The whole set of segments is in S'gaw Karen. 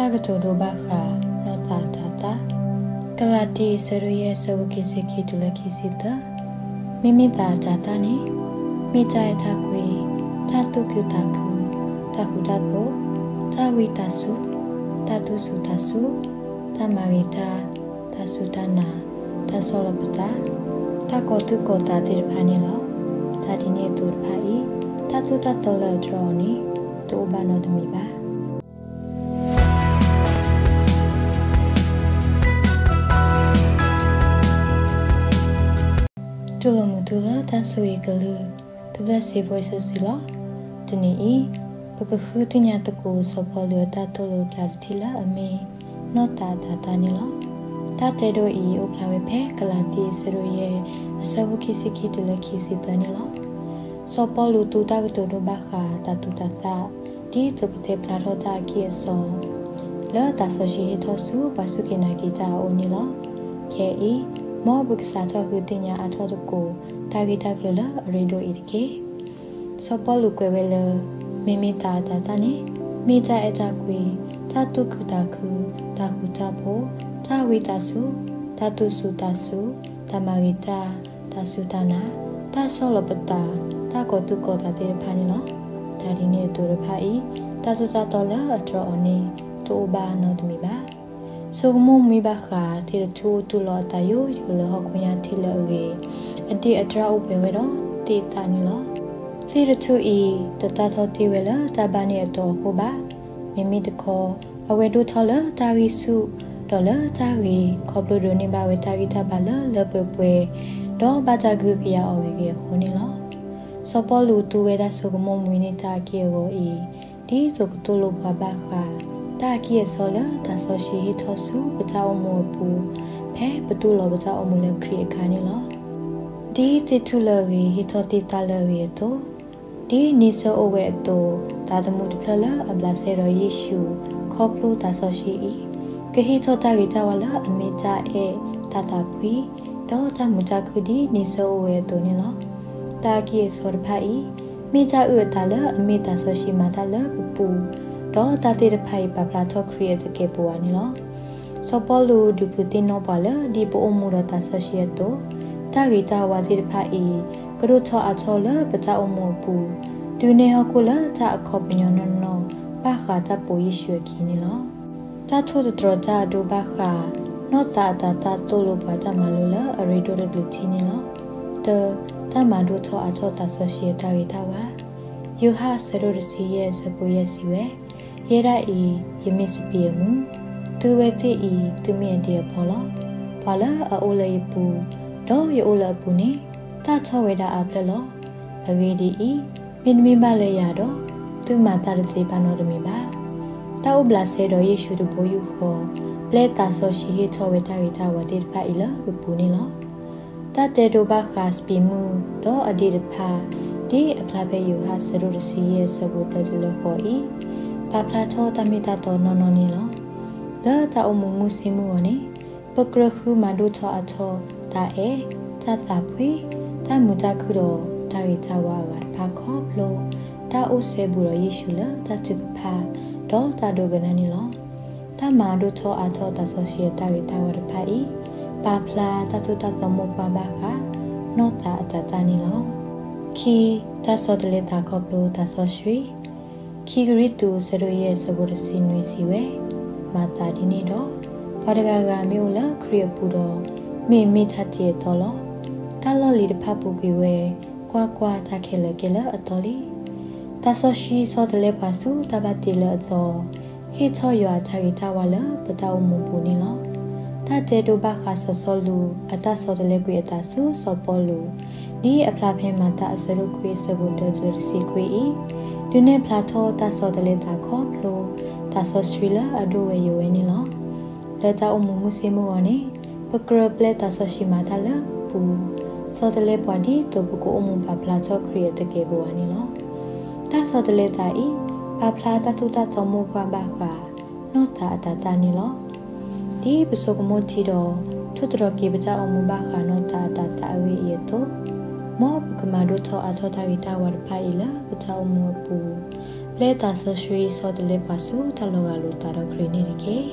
တၢ်ကတိၤဒိဘၣ်ဃး နီၢ်သးအတၤသၣ်. ကလၤတံ အဆၢဒိၣ်ယဲၢ် အဆၢဖိခံဆံခံတုၤလၢခံဆံသၢ. မ့မ့ၢ်သးအတၤသၣ်န့ၣ် မ့ၢ်တၢ်အဲၣ်တၢ်ကွံ, တၢ်သူၣ်ခုသးခု, တၢ်ဃူတၢ်ဖိး, တၢ်ဝံသးစူၤ, တၢ်သူၣ်စူၤသးစူၤ, တၢ်မၤဂ့ၤတၢ်, တၢ်စူၢ်တၢ်နာ်, တၢ်ဆီၣ်လီၤပသး, တၢ်ကီၤသူၣ်ကီၤသးသ့ၣ်တဖၣ်န့ၣ်လီၤ. တၢ်ဒ်န့ၣ်အသိးတဖၣ်အံၤ တၢ်သိၣ်တၢ်သီလၢအတြီအီၤန့ၣ် တအိၣ်ဘၣ်နီတမံၤဘၣ်. တူၢ်လိာ်မုာ်သုလၢတၢ်ဆိၣ်ဂ့ၤကလုၢ်, သုဘျၢၣ်စ့ဖိအဆၢဆ့လီၤ. တနံၤအံၤ ပကဃုသ့ၣ်ညါသကိးစီၤပီလူးအတၢ်သိၣ်လိအကျါတထံၣ်လၢအမ့ၢ် နီၢ်သးအတၤသၣ်န့ၣ်လီၤ. တၢ်တဲဒိအံၤ အိၣ်ဖျါဝဲဖဲကလၤတံ အဆၢဒိၣ်ယဲၢ် အဆၢဖိခံဆံခံတုၤလၢခံဆံသၢန့ၣ်လီၤ. စီၤပီလူးသူတၢ်ကတိၤဒိဘၣ်ဃးတၢ်သူၣ်တၢ်သၣ် ဒ်သိးကတဲဖျါထီၣ်တၢ်အကံၢ်အစီ လၢသးစီဆှံဟ့ၣ်ထီၣ်ဆူပှၤစူၢ်က့ၤနာ်က့ၤတၢ်အအိၣ်န့ၣ်လီၤ. ခဲအံၤ မ်ပကစးထီၣ်ဃုသ့ၣ်ညါအါထီၣ်သကိး တၢ်ဂ့ၢ်တၢ်ကျိၤလၢအရ့ဒိၣ်အံၤတက့ၢ်. စီၤပီလူးကွဲးဝဲလၢ မ့မ့ၢ်သးအတၤသၣ်န့ၣ် မ့ၢ်တၢ်အဲၣ်တၢ်ကွံ, တၢ်သူၣ်ခုသးခု, တၢ်ဃူတၢ်ဖိး, တၢ်ဝံသးစူၤ, တၢ်သူၣ်စူၤသးစူၤ, တၢ်မၤဂ့ၤတၢ်, တၢ်စူၢ်တၢ်နာ်, တၢ်ဆီၣ်လီၤပသး, တၢ်ကီၤသူၣ်ကီၤသးသ့ၣ်တဖၣ်န့ၣ်လီၤ. တၢ်ဒ်န့ၣ်အသိးတဖၣ်အံၤ တၢ်သိၣ်တၢ်သီလၢအတြီအီၤန့ၣ် တအိၣ်ဘၣ်နီတမံၤဘၣ်. ဆိကမိၣ်မှံဘၣ်ဃး သ့ၣ်တထူၣ်အိၣ်သူၣ်လီၤအသးယိယိလၢဟီၣ်ခိၣ်ညါထံလၢအဂ့ၤ, အဒ့ၣ်အတြၢ်အိၣ်ပှဲၤဝဲဒီးသ့ၣ်အသၣ်န့ၣ်လီၤ. သ့ၣ်တထူၣ်အံၤ တသၣ်ထီၣ်တ့ၢ်ဝဲလၢတၢ်ဘၣ်န့ၢ်အတီၤအဃိဘၣ်. မ့မ့ၢ်တခီ အဝဲဒိၣ်ထီၣ်လၢတၢ်ဂံၢ်ဆူၣ် ဒီးလၢတၢ်ဂ့ၤ ခီဖျိဒိးန့ၢ်ဘၣ်ဝဲတၢ်ဂံၢ်တၢ်ဘါလၢလၢပှဲၤပှဲၤ, ဒီးဘၣ်တၢ်ကဟုကယာ်အီၤဂ့ၤဂ့ၤအဃိန့ၣ်လီၤ. စီၤပီလူးသူဝဲဒၣ်ဆိကမိၣ်မှံန့ၢ်တၢ်အက့ၢ်အဂီၤအံၤ ဒ်သိးကသိၣ်လိပှၤဘၣ်ဃး တၢ်အကံၢ်အစီလၢသးစီဆှံဟ့ၣ်ထီၣ်ဆူပတၢ်အိၣ်မူအပူၤ, ဖဲပသူၣ်လီၤပတၢ်အိၣ်မူလၢခရံာ်အခါန့ၣ်လီၤ. ဒ်သ့ၣ်ထူၣ်လၢအဂ့ၤ ဟ့ၣ်ထီၣ်သ့ၣ်သၣ်လၢအဂ့ၤအသိး, ဒ်န့ဆၢၣ်အိၣ်ဝဲအသိး, သးသမူတဖျၢၣ်လၢအဘျးစဲဒီးယ့ၣ်ၡူး ခီဖျိသးစီဆှံအံၤ, ကဟ့ၣ်ထီၣ်တၢ်ဂ့ၤတၢ်ဝါလၢအမ့ၢ်တၢ်အဲၣ်, တၢ်သးဖှံ, ဒီးတၢ်မုာ်တၢ်ခုၣ်ဒ်န့ဆၢၣ်အိၣ်ဝဲအသိးန့ၣ်လီၤ. တၢ်အကံၢ်အစီတဖၣ်အံၤ မ့ၢ်တၢ်အုၣ်အသးလၢအမ့ၢ်သးစီဆှံမၤတၢ်လၢပပူၤ, ဒီးတၢ်သ့ၣ်တဖၣ်အံၤပာ်ဖျါထီၣ်ခရံာ်အသကဲးပဝးန့ၣ်လီၤ. စီၤပီလူးဒုးဖုးသ့ၣ်နီၣ်ပှၤလၢ ဒ်ပအိၣ်မူဒီးသးစီဆှံအသိး, တၢ်ဂ့ၤတၢ်ဝါသ့ၣ်တဖၣ်အံၤ ကဒိၣ်ထီၣ်အါထီၣ်လၢပတၢ်အိၣ်မူအပူၤ, တုၤန့ၢ်ဟီၣ်ခိၣ်လၢတၢ်အခီပညီနီၢ်နီၢ် ဘၣ်ဃးတၢ်ပိာ်ယ့ၣ်ၡူးအခံန့ၣ်လီၤ. တၢ်ထိၣ်သတြီၤတၢ်အဒိဘၣ်ဃး နီၢ်သးအတၤသၣ်သိၣ်လိပှၤတၢ်မၤလိလၢအရ့ဒိၣ်တဘျုးထံးန့ၣ်လီၤ. တၢ, တၢ်မၤဒိၣ်ထီၣ်အါထီၣ်သးစီဆှံအတၢ်ဂ့ၤတၢ်ဝါ. ယိၤဟၣ်အဆၢဒိၣ်တဆံယဲၢ်အဆၢဖိယဲၢ်စံးဝဲ, ယဲဒၣ်အံၤ ယမ့ၢ်စပံးအမုၢ်, သုဝဲသ့ၣ်အံၤ သုမ့ၢ်အဒ့အဖီလီၤ. ပှၤလၢအအိၣ်လၢယပူၤ, ဒီးယအိၣ်လၢအပူၤန့ၣ် သၣ်ထီၣ်ဝဲဒၣ်အါဖျၢၣ်လီၤ. အဂ့ၢ်ဒ်အံၤ, မ့တမ့ၢ်ဘၣ်လၢယၤဒီး, သုမၤသးတသ့ဘၣ်နီတမံၤဘၣ်. တၢ်အိၣ်ဘျးစဲဒီးယ့ၣ်ၡူးတဘိယူၢ်ဃီ, ပျဲသးစီဆှံဟ့ၣ်ထီၣ်ဝဲတၢ်ဂ့ၤတၢ်ဝါသ့ၣ်တဖၣ်အံၤလၢပပူၤန့ၣ်လီၤ. တၢ်တဲဒိဘၣ်ဃးစပံးမုၢ် ဒီးအဒ့တဖၣ် ဒ်အဖျါဖဲယိၤဟၣ်အဆၢဒိၣ်တဆံယဲၢ်အဆၢဖိတၢတုၤလၢဃိးအံၤ, ပာ်ဖျါထီၣ်တၢ်မ့ၢ်တၢ်တီနီၢ်နီၢ်န့ၣ်လီၤ. လၢတၢ်အိၣ်မူမုၢ်ဆ့ၣ်မုၢ်ဂီၤန့ၣ်, ပကြၢးဃုမၤဒိၣ်ထီၣ်အါထီၣ် တၢ်အဲၣ်, တၢ်သးဖှံ, တၢ်မုာ်တၢ်ခုၣ်ဒီး တၢ်ဂ့ၤတၢ်ဝါအဂၤတဖၣ်ခီဖျိ တၢ်အိၣ်စဲဘူးဒီးယ့ၣ်ၡူးလၢတၢ်ထုကဖၣ် ဒီးတၢ်ဒိကနၣ်န့ၣ်လီၤ. တၢ်မၤဒိၣ်ထီၣ်အါထီၣ်သးစီဆှံအတၢ်ဂ့ၤတၢ်ဝါတဖၣ်အံၤ, ပာ်ဖျါတၢ်သိၣ်တၢ်သီမိၢ်ပှၢ်ဘၣ်ဃး နီၢ်သးအတၤသၣ်န့ၣ်လီၤ. ခံ, တၢ်ဆီတလဲသးခီဖျိသးစီဆှံ. ခံကရံၣ်သူးအဆၢဒိၣ်ယဲၢ်အဆၢဖိတဆံနွံစံးဝဲ, မၤသးဒ်န့ၣ်ဒီး, ပှၤတဂၤဂၤမ့ၢ်အိၣ်လၢခရံာ်အပူၤဒီး, မ့ၢ်အမ့ၢ်ထါတံာ်အသီလီၤ. တၢ်လီၢ်လံၤတဖၣ်ပူၤကွံာ်ဝဲ, ကွၢ်ကွၢ်, တၢ်ခဲလၢာ်ကဲလၢအသီလံ. သးစီဆှံဆီတလဲပှၤဆူတၢ်ဘၣ်တ့လၢအသီ, ဟ့ၣ်ထီၣ်ယွၤအတၢ်ဂ့ၤတၢ်ဝါလၢပတၢ်အိၣ်မူပူၤန့ၣ်လီၤ. တၢ်တဲဒိဘၣ်ဃးစီၤစီလူး အတၢ်ဆီတလဲကွံာ်အသးဆူစီၤပီလူး, ဒ်အဖျါဖဲမၤတၢ်အဆၢဒိၣ်ခွံအဆၢဖိတၢတုၤလၢတဆံခွံအံၤ, ဒုးနဲၣ်ဖျါထီၣ်တၢ်ဆီတလဲသးခီဖျိ သးစီဆှံလၢအဒိၣ်ဝဲယိာ်ဝဲန့ၣ်လီၤ. လၢတၢ်အိၣ်မူမုၢ်ဆ့ၣ်မုၢ်ဂီၤန့ၣ်, ပကြၢးပျဲသးစီဆှံမၤတၢ်လၢပပူၤ, ဆီတလဲပှၤဒ်သိးပကအိၣ်မူပာ်ဖျါထီၣ်ခရံာ်အသကဲးပဝးန့ၣ်လီၤ. တၢ်ဆီတလဲသးအံၤ, ပာ်ဖျါတၢ်သိၣ်တၢ်သီမိၢ်ပှၢ်ဘၣ်ဃး နီၢ်သးအတၤသၣ်န့ၣ်လီၤ. ဒ်ပဆိကမိၣ်ထံဒီး, ထိၣ်သတြီၤက့ၤပတၢ်အိၣ်မူဘၣ်ဃးနီၢ်သးအတၤသၣ်အဂ့ၢ်အံၤအသိး, မ်ပကမၤဒိၣ်ထီၣ်အါထီၣ်တၢ်ဂ့ၤတၢ်ဝါတဖၣ်အံၤလၢပတၢ်အိၣ်မူအပူၤ, ပျဲသးစီဆှံဆီတလဲပှၤဆူတၢ်လီၤဂာ်လိာ်သးဒီးခရံာ်န့ၣ်တက့ၢ်.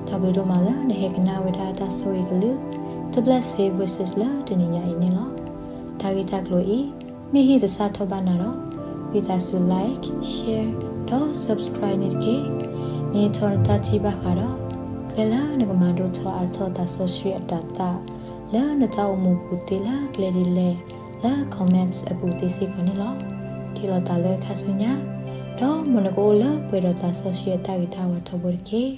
တၢ်ဘျုးဒိၣ်မးလၢနဟဲကနၣ်ဝဲဒၣ်တၢ်ဆိၣ်ဂ့ၤကလုၢ် The Blessed Voices လၢတနံၤညါအံၤန့ၣ်လီၤ. တၢ်ဂ့ၢ်တၢ်ကျိၤအံၤ မ့ၢ်ဟ့ၣ်သဆၣ်ထီၣ်ဘၣ်နၤဒီး ဝံသးစူၤ like, share ဒီး subscribe န့ၣ်တက့ၢ်. န့ၢ်ထီၣ်နတၢ်ထံၣ်ဘၣ်ဃးဒီး ကျဲလၢနကမၤဒိၣ်ထီၣ်အါထီၣ်သးစီဆှံအတၤသၣ် လၢနတၢ်အိၣ်မူပူၤသ့လၢကျဲဒ်လဲၣ် လၢ comments အပူၤသ့စ့ၢ်ကီးန့ၣ်လီၤ. ထံၣ်လိာ်သးလၢခါဆူညါ ဒီးမ်နကအိၣ်လၢပှဲၤဒီးသးစီဆှံအတၢ်ဂ့ၤတၢ်ဝါထီဘိတက့ၢ်.